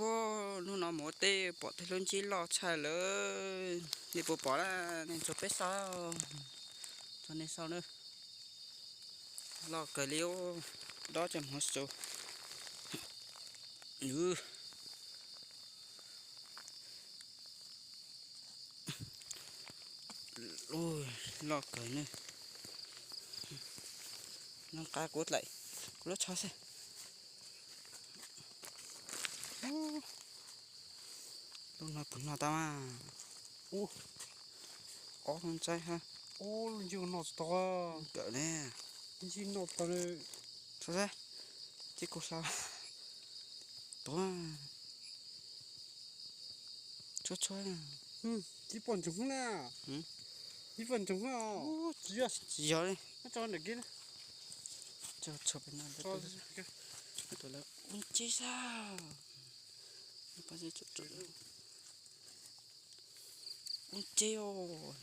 Ua, hnub no mus ua teb pom tej lub ntsib loj tshaj lawm. Nej puas pom na? Nej tso peb saib, tso nej saib na. Loj kawg li, dob cov hmuv su. Loj kawg ne. Noj qab kuv dlaim kuv lub tsho xwb. Lub no puas noj tau mas? Ub, ob lub ntsaib ha. Ub, lub ntsib no tsis tau. Kawm ne. Ntsib no tau. Tso seb, cia kuv hla. Tuav. Tshuab tshuab. Tib poj ntsoog na. Tib poj ntsoog na. Tsis yog li. Tso pem no. Tus lawv ua nceb xwb. Ua nceb os.